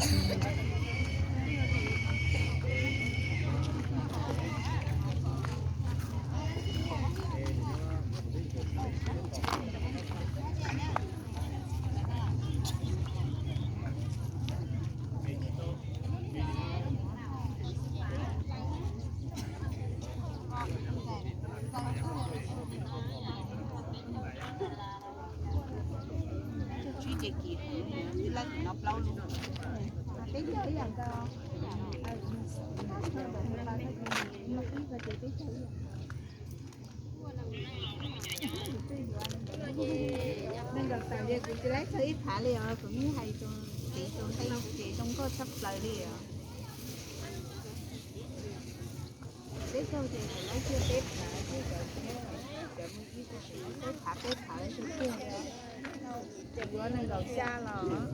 Neeg nkaum tawm ces kuv tsis laib txog ib phav li os, kuv yeej hais rau txiv rau ntxhais ces zoo nkauj tshaj plaws li os. Peb caug ces kuv laib kiag peb phav, peb phav, peb phav, ces yuav nees nkaum xya los.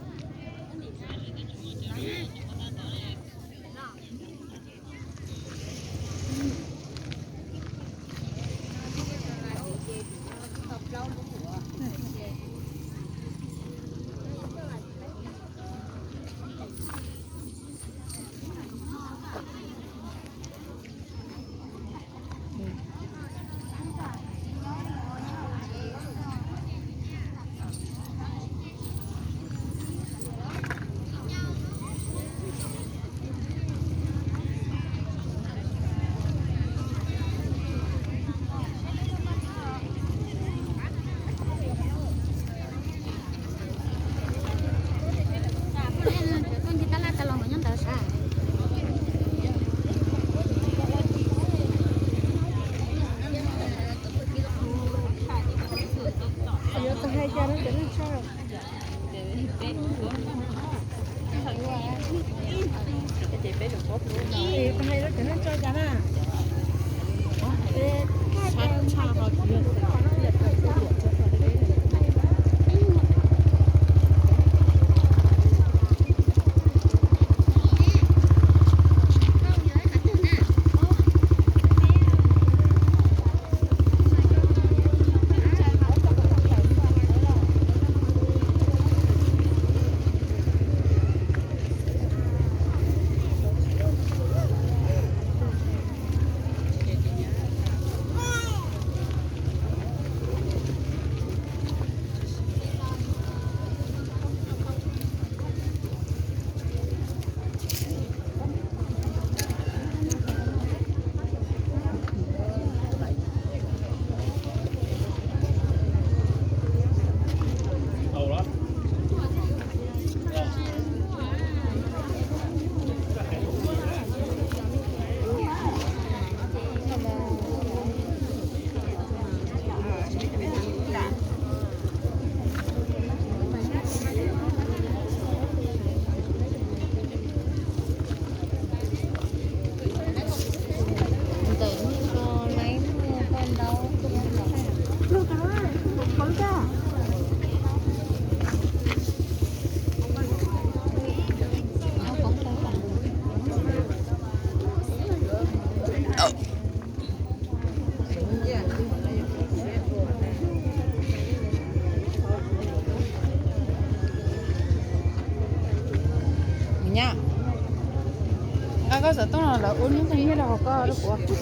Nyab, nqa koj xov tooj los lawv ua nyiaj rau hauv koj rau kuv. Tus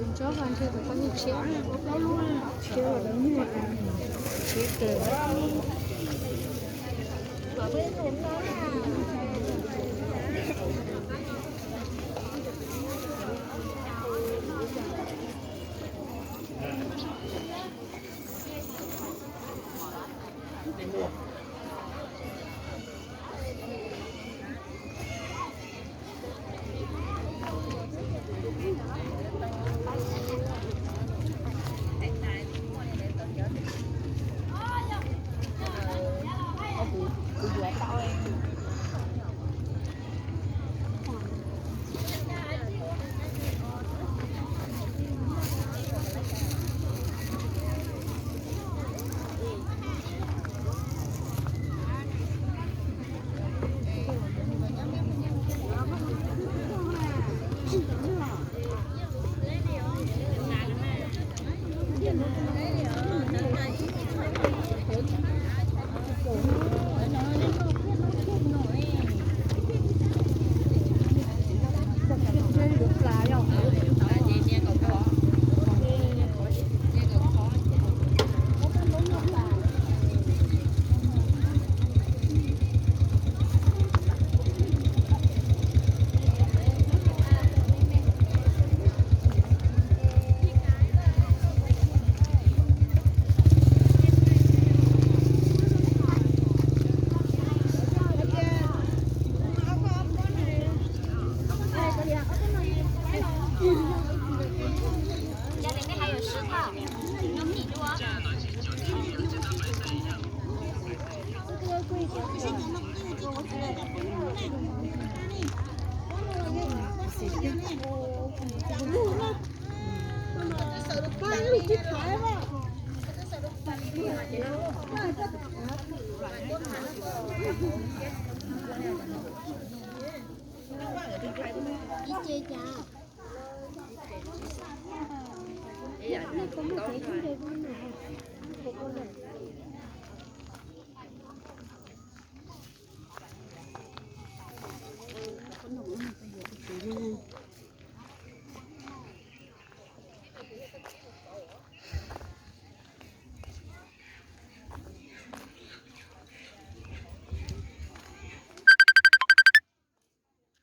ntsuab ko ntshe tus poj niam tshiab, tshiab los lawv muag, tshiab kawg. Ib ce cas? Nej puas muaj kev tub npe pub no?